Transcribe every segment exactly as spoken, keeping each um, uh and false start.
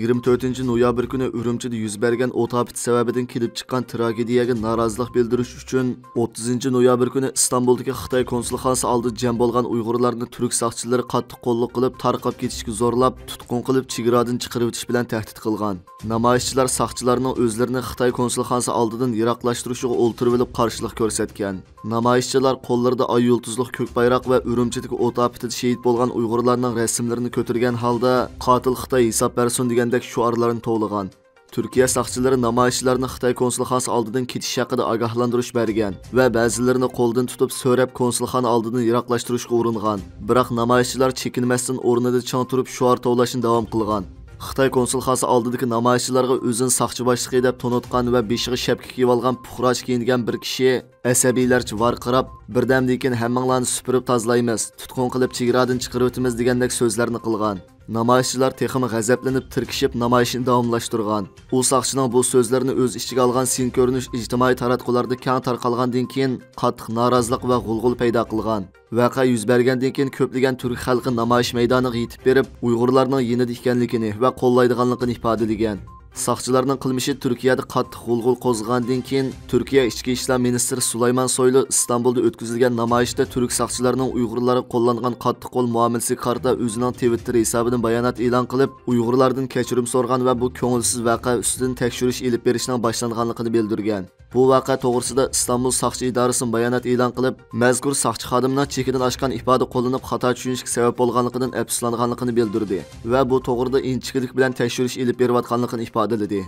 يىگىرمە تۆتىنچى نويابىر كۈنى ئۈرۈمچىدە يۈز بەرگەن ئوت ئاپىتى سەۋەبىدىن كېلىپ چىققان تراگېدىيەگە نارازىلىق بىلدۈرۈش ئۈچۈن، ئوتتۇزىنچى نويابىر كۈنى ئىستانبۇلدىكى خىتاي كونسۇلخانىسى ئالدىدا جەم بولغان ئۇيغۇرلارنى تۈرك ساقچىلىرى قاتتىق قوللۇق قىلىپ، تارقاپ كېتىشكە زورلاپ، تۇتقۇن قىلىپ، چېگرادىن چىقىرىۋېتىش بىلەن تەھدىت قىلغان. نامايىشچىلار ساقچىلارنىڭ ئۆزلىرىنى خىتاي كونسۇلخانىسى ئالدىدىن يىراقلاشتۇرۇشىغا ئولتۇرۇۋېلىپ قارشىلىق كۆرسەتكەن. نامايىشچىلار قوللىرىدا ئاي يۇلتۇزلۇق كۆك بايراق ۋە ئۈرۈمچىدىكى ئوت ئاپىتىدە شېھىت بولغان ئۇيغۇرلارنىڭ رەسىملىرىنى كۆتۈرگەن ھالدا، «قاتىل خىتاي ھېساب بەرسۇن» دېگەندەك شوئارلارنى توۋلىغان. تۈركىيە ساقچىلىرى نامايىشچىلارنى خىتاي كونسۇلخانىسى ئالدىدىن كېتىش ھەققىدە ئاگاھلاندۇرۇش بەرگەن ۋە بەزىلىرىنى قولدىن تۇتۇپ سۆرەپ، كونسۇلخانا ئالدىدىن يىراقلاشتۇرۇشقا ئۇرۇنغان. بىراق نامايىشچىلار چېكىنمەستىن ئورنىدا چىڭ تۇرۇپ شوئار توۋلاشنى داۋام قىلغان. خىتاي كونسۇلخانىسى ئالدىدىكى نامايىشچىلارغا ئۆزىنى ساقچى باشلىقى دەپ تونۇتقان ۋە بېشىغا شەپكە كىيىۋالغان پۇقراچە كىيىنگەن بىر كىشى ئەسەبىيلەرچە ۋارقىراپ، «بىردەمدىن كېيىن ھەممىڭلارنى سۈپۈرۈپ تازىلايمىز، تۇتقۇن قىلىپ چېگرادىن چىقىرىۋېتىمىز» دېگەندەك سۆزلەرنى قىلغان. نامايىشچىلار تېخىمۇ غەزەپلىنىپ، تىركىشىپ نامايىشنى داۋاملاشتۇرغان. ئۇ ساقچىنىڭ بۇ سۆزلىرىنى ئۆز ئىچىگە ئالغان سىن كۆرۈنۈش ئىجتىمائىي تاراتقۇلاردا كەڭ تارقالغاندىن كېيىن، قاتتىق نارازىلىق ۋە غۇلغۇلا پەيدا قىلغان. ۋەقە يۈز بەرگەندىن كېيىن، كۆپلىگەن تۈرك خەلقى نامايىش مەيدانىغا يېتىپ بېرىپ، ئۇيغۇرلارنىڭ يېنىدا ئىكەنلىكىنى ۋە قوللايدىغانلىقىنى ئىپادىلىگەن. ساقچىلارنىڭ قىلمىشى تۈركىيەدە قاتتىق غۇلغۇلا قوزغىغاندىن كېيىن، تۈركىيە ئىچكى ئىشلار مىنىستىرى سۇلايمان سويلۇ ئىستانبۇلدا ئۆتكۈزۈلگەن نامايىشتا تۈرك ساقچىلارنىڭ ئۇيغۇرلارغا قوللانغان قاتتىق قول مۇئامىلىسىگە قارىتا ئۆزىنىڭ تىۋىتتېر ھېسابىدىن بايانات ئېلان قىلىپ، ئۇيغۇرلاردىن كەچۈرۈم سورىغان ۋە بۇ كۆڭۈلسىز ۋەقە ئۈستىدىن تەكشۈرۈش ئېلىپ بېرىشنىڭ باشلانغانلىقىنى بىلدۈرگەن. بۇ ۋەقە توغرىسىدا ئىستانبۇل ساقچى ئىدارىسىمۇ بايانات ئېلان قىلىپ، مەزكۇر ساقچى خادىمنىڭ چېكىدىن ئاشقان ئىپادە قوللىنىپ، خاتا چۈشىنىشكە سەۋەب بولغانلىقىدىن ئەپسۇسلانغانلىقىنى بىلدۈردى ۋە بۇ توغرىدا ئىنچىكىلىك بىلەن تەكشۈرۈش ئېلىپ بېرىۋاتقانلىقىنى ئىپادىلىدى.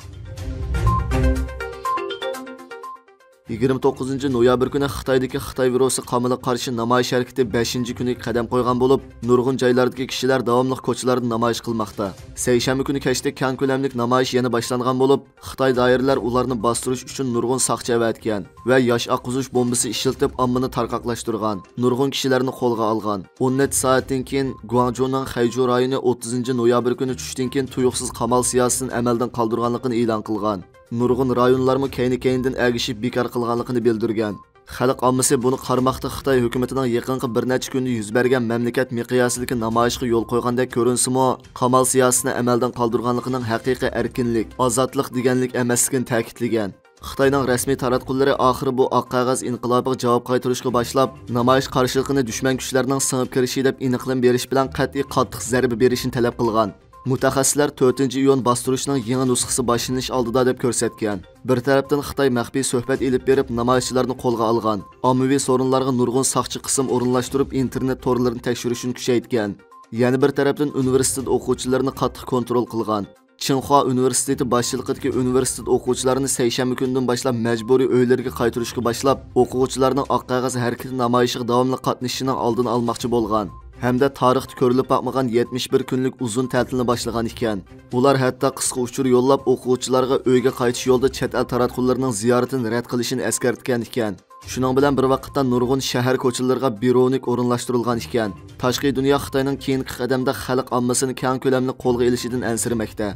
يىگىرمە توققۇزىنچى نويابىر كۈنى خىتايدىكى خىتاي ۋىرۇسى قامىلىغا قارشى نامايىش ھەرىكىتى بەشىنچى كۈنىگە قەدەم قويغان بولۇپ، نۇرغۇن جايلاردىكى كىشىلەر داۋاملىق كوچىلاردا نامايىش قىلماقتا. سەيشەنبە كۈنى كەچتە كەڭ كۆلەملىك نامايىش يەنە باشلانغان بولۇپ، خىتاي دائىرىلەر ئۇلارنى باستۇرۇش ئۈچۈن نۇرغۇن ساقچى ئەۋەتكەن ۋە ياش ئاققۇزۇش بومبىسى ئىشلىتىپ، ئاممىنى تارقاقلاشتۇرغان، نۇرغۇن كىشىلەرنى قولغا ئالغان. ئون نەچچە سائەتتىن كېيىن، گۇاڭجۇنىڭ خەيجۇ رايونى ئوتتۇزىنچى نويابىر كۈنى چۈشتىن كېيىن تۇيۇقسىز قامال سىياسىتىنى ئەمەلدىن قالدۇرغانلىقىنى ئېلان قىلغان. نۇرغۇن رايونلارمۇ كەينى-كەينىدىن ئەگىشىپ بىكار قىلغانلىقىنى بىلدۈرگەن. خەلق ئاممىسى بۇنى قارىماقتا خىتاي ھۆكۈمىتىنىڭ يېقىنقى بىر نەچچە كۈندە يۈز بەرگەن مەملىكەت مىقياسىدىكى نامايىشقا يول قويغاندەك كۆرۈنسىمۇ، قامال سىياسىتىنى ئەمەلدىن قالدۇرغانلىقىنىڭ ھەقىقىي ئەركىنلىك، ئازادلىق دېگەنلىك ئەمەسلىكىنى تەكىتلىگەن. خىتاينىڭ رەسمىي تاراتقۇلىرى ئاخىرى بۇ ئاق قەغەز ئىنقىلابىغا جاۋاب قايتۇرۇشقا باشلاپ، نامايىش قارشىلىقىنى دۈشمەن كۈچلەرنىڭ سىڭىپ كىرىشى دەپ ئېنىقلىما بېرىش بىلەن قەتئىي قاتتىق زەربە بېرىشنى تەلەپ قىلغان. مۇتەخەسسىسلەر تۆتىنچى ئىيۇن باستۇرۇشنىڭ يېڭى نۇسخىسى باشلىنىش ئالدىدا دەپ كۆرسەتكەن. بىر تەرەپتىن خىتاي مەخپىي سۆھبەت ئېلىپ بېرىپ، نامايىشچىلارنى قولغا ئالغان. ئاممىۋى سورۇنلارغا نۇرغۇن ساقچى قىسىم ئورۇنلاشتۇرۇپ، ئىنتېرنېت تورلىرىنى تەكشۈرۈشنى كۈچەيتكەن. يەنە بىر تەرەپتىن ئۇنىۋېرسىتېت ئوقۇغۇچىلىرىنى قاتتىق كونترول قىلغان. چىڭخۇا ئۇنىۋېرسىتېتى باشچىلىقىدىكى ئۇنىۋېرسىتېت ئوقۇغۇچىلارنى سەيشەنبە كۈنىدىن باشلاپ مەجبۇرىي ئۆيلىرىگە قايتۇرۇشقا باشلاپ، ئوقۇغۇچىلارنىڭ ئاق قەغەز ھەرىكىتى نامايىشىغا داۋاملىق قاتنىشىشىنىڭ ئالدىنى ئالماقچى بولغان ھەمدە تارىختا كۆرۈلۈپ باقمىغان يەتمىش بىر كۈنلۈك ئۇزۇن تەتىلنى باشلىغان ئىكەن. ئۇلار ھەتتا قىسقا ئۇچۇر يوللاپ، ئوقۇغۇچىلارغا ئۆيگە قايتىش يولىدا چەت ئەل تاراتقۇلىرىنىڭ زىيارىتىنى رەت قىلىشىنى ئەسكەرتكەن ئىكەن. شۇنىڭ بىلەن بىر ۋاقىتتا، نۇرغۇن شەھەر كوچىلىرىغا بىرونىك ئورۇنلاشتۇرۇلغان ئىكەن. تاشقى دۇنيا خىتاينىڭ كېيىنكى قەدەمدە خەلق ئاممىسىنى كەڭ كۆلەملىك قولغا ئېلىشىدىن ئەنسىرىمەكتە.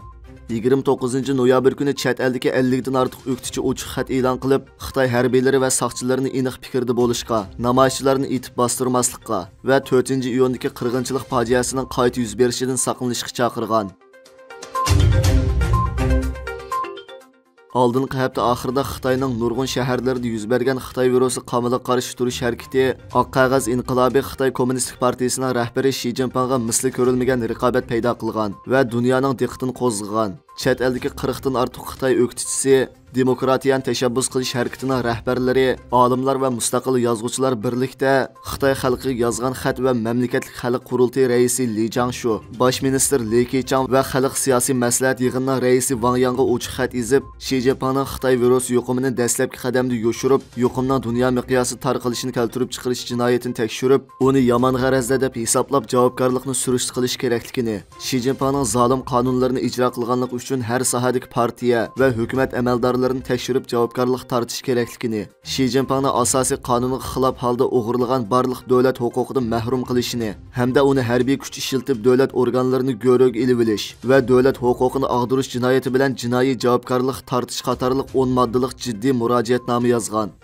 يىگىرمە توققۇزىنچى نويابىر كۈنى چەت ئەلدىكى ئەللىكتىن ئارتۇق ئۆكتىچى ئوچۇق خەت ئېلان قىلىپ، خىتاي ھەربىيلىرى ۋە ساقچىلىرىنى ئېنىق پىكىردە بولۇشقا، نامايىشچىلارنى ئېتىپ باستۇرماسلىققا ۋە تۆتىنچى ئىيۇندىكى قىرغىنچىلىق پاجىئەسىنىڭ قايتا يۈز بېرىشىدىن ساقلىنىشقا چاقىرغان. ئالدىنقى ھەپتە ئاخىرىدا خىتاينىڭ نۇرغۇن شەھەرلىرىدە يۈز بەرگەن خىتاي ۋىرۇسى قامىلىغا قارشى تۇرۇش ھەرىكىتى، ئاق قەغەز ئىنقىلابى خىتاي كوممۇنىستىك پارتىيىسىنىڭ رەھبىرى شى جىنپىڭغا مىسلى كۆرۈلمىگەن رىقابەت پەيدا قىلغان ۋە دۇنيانىڭ دىققىتىنى قوزغىغان. چەت ئەلدىكى قىرىقتىن ئارتۇق خىتاي ئۆكتىچىسى، دېموكراتىيەنى تەشەببۇس قىلىش ھەرىكىتىنىڭ رەھبەرلىرى، ئالىملار ۋە مۇستەقىل يازغۇچىلار بىرلىكتە خىتاي خەلقىگە يازغان خەت ۋە مەملىكەتلىك خەلق قۇرۇلتىيى رەئىسى لى جاڭشۇ، باش مىنىستىر لى كېچاڭ ۋە خەلق سىياسىي مەسلىھەت يىغىنىنىڭ رەئىسى ۋاڭ ياڭغا ئوچۇق خەت يېزىپ، شى جىنپىڭنىڭ خىتاي ۋىرۇسى يۇقۇمىنى دەسلەپكى قەدەمدە يوشۇرۇپ، يۇقۇمنىڭ دۇنيا مىقياسىدا تارقىلىشىنى كەلتۈرۈپ چىقىرىش جىنايىتىنى تەكشۈرۈپ، ئۇنى يامان غەرەزدە دەپ ھېسابلاپ، جاۋابكارلىقنى سۈرۈشتە قىلىش كېرەكلىكىنى، شى جىنپىڭنىڭ زالىم قانۇنلىرىنى ئىجرا قىلغانلىقى ئۈچۈن ھەر ساھەدىكى پارتىيە ۋە ھۆكۈمەت ئەمەلدارلىرىنى تەكشۈرۈپ جاۋابكارلىققا تارتىش كېرەكلىكىنى، شى جىنپىڭنى ئاساسىي قانۇنغا خىلاپ ھالدا ئوغرىلىغان بارلىق دۆلەت ھوقۇقىدىن مەھرۇم قىلىشىنى ھەمدە ئۇنى ھەربىي كۈچ ئىشلىتىپ دۆلەت ئورگانلىرىنى گۆرۈگە ئېلىۋېلىش ۋە دۆلەت ھوقۇقىنى ئاغدۇرۇش جىنايىتى بىلەن جىنايى جاۋابكارلىققا تارتىش قاتارلىق ئون ماددىلىق جىددىي مۇراجىئەتنامە يازغان.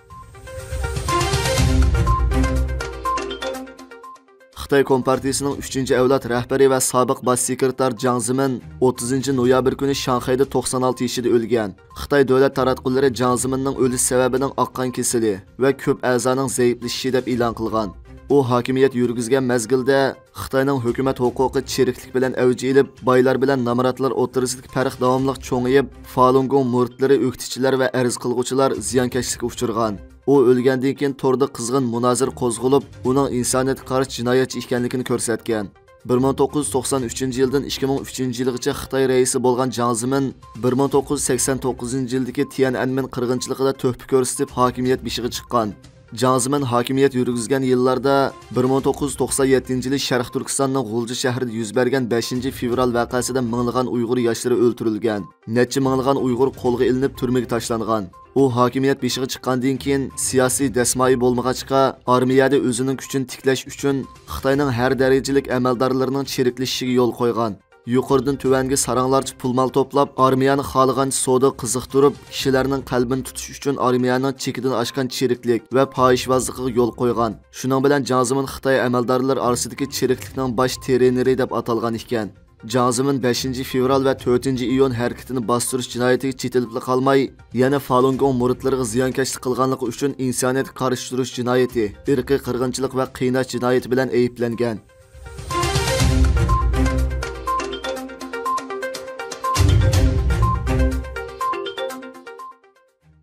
خىتاي كومپارتىيىسىنىڭ ئۈچىنچى ئەۋلاد رەھبىرى ۋە سابىق باش سېكرېتار جاڭ زېمىن ئوتتۇزىنچى نويابىر كۈنى شاڭخەيدە توقسان ئالتە يېشىدا ئۆلگەن. خىتاي دۆلەت تاراتقۇلىرى جاڭ زېمىننىڭ ئۆلۈش سەۋەبىنىڭ ئاق قان كېسىلى ۋە كۆپ ئەزانىڭ زەئىپلىشىشى دەپ ئېلان قىلغان. ئۇ ھاكىمىيەت يۈرگۈزگەن مەزگىلدە خىتاينىڭ ھۆكۈمەت ھوقۇقى چىرىكلىك بىلەن ئەۋج ئېلىپ، بايلار بىلەن نامراتلار ئوتتۇرىسىدىكى پەرق داۋاملىق چوڭىيىپ، فالۇنگوڭ مۇرىتلىرى، ئۆكتىچىلەر ۋە ئەرز قىلغۇچىلار زىيانكەشلىككە ئۇچرىغان. ئۇ ئۆلگەندىن كېيىن توردا قىزغىن مۇنازىرە قوزغىلىپ، ئۇنىڭ ئىنسانىيەتكە قارشى جىنايەتچى ئىكەنلىكىنى كۆرسەتكەن. بىر مىڭ توققۇز يۈز توقسان ئۈچىنچى يىلدىن ئىككى مىڭ ئۈچىنچى يىلغىچە خىتاي رەئىسى بولغان جاڭ زېمىن بىر مىڭ توققۇز يۈز سەكسەن توققۇزىنچى يىلدىكى تيەنئەنمېن قىرغىنچىلىقىدا تۆھپە كۆرسىتىپ، ھاكىمىيەت بېشىغا چىققان. جاڭ زېمىن ھاكىمىيەت يۈرگۈزگەن يىللاردا بىر مىڭ توققۇز يۈز توقسان يەتتىنچى يىلى شەرقىي تۈركىستاننىڭ غۇلجا شەھىرىدە يۈز بەرگەن بەشىنچى فېۋرال ۋەقەسىدە مىڭلىغان ئۇيغۇر ياشلىرى ئۆلتۈرۈلگەن. نەچچە مىڭلىغان ئۇيغۇر قولغا ئېلىنىپ تۈرمىگە تاشلانغان. ئۇ ھاكىمىيەت بېشىغا چىققاندىن كېيىن سىياسىي دەسمايە بولمىغاچقا، ئارمىيەدە ئۆزىنىڭ كۈچىنى تىكلەش ئۈچۈن خىتاينىڭ ھەر دەرىجىلىك ئەمەلدارلىرىنىڭ چىرىكلىشىشىگە يول قويغان. يۇقىرىدىن تۆۋەنگە ساراڭلارچە پۇل-مال توپلاپ، ئارمىيەنى خالىغانچە سودا قىزىقتۇرۇپ، كىشىلەرنىڭ قەلبىنى تۇتۇش ئۈچۈن ئارمىيەنىڭ چېكىدىن ئاشقان چىرىكلىك ۋە پاھىشۋازلىقىغا يول قويغان. شۇنىڭ بىلەن جاڭ زېمىن خىتاي ئەمەلدارلىرى ئارىسىدىكى چىرىكلىكنىڭ باش ترېنېرى دەپ ئاتالغان ئىكەن. جاڭ زېمىن بەشىنچى فېۋرال ۋە تۆتىنچى ئىيۇن ھەرىكىتىنى باستۇرۇش جىنايىتىگە چېتىلىپلا قالماي، يەنە فالۇنگوڭ مۇرىتلىرىغا زىيانكەشلىك قىلغانلىقى ئۈچۈن ئىنسانىيەتكە قارشى تۇرۇش جىنايىتى، ئىرقىي قىرغىنچىلىق ۋە قىيناش جىنايىتى بىلەن ئەيىبلەنگەن.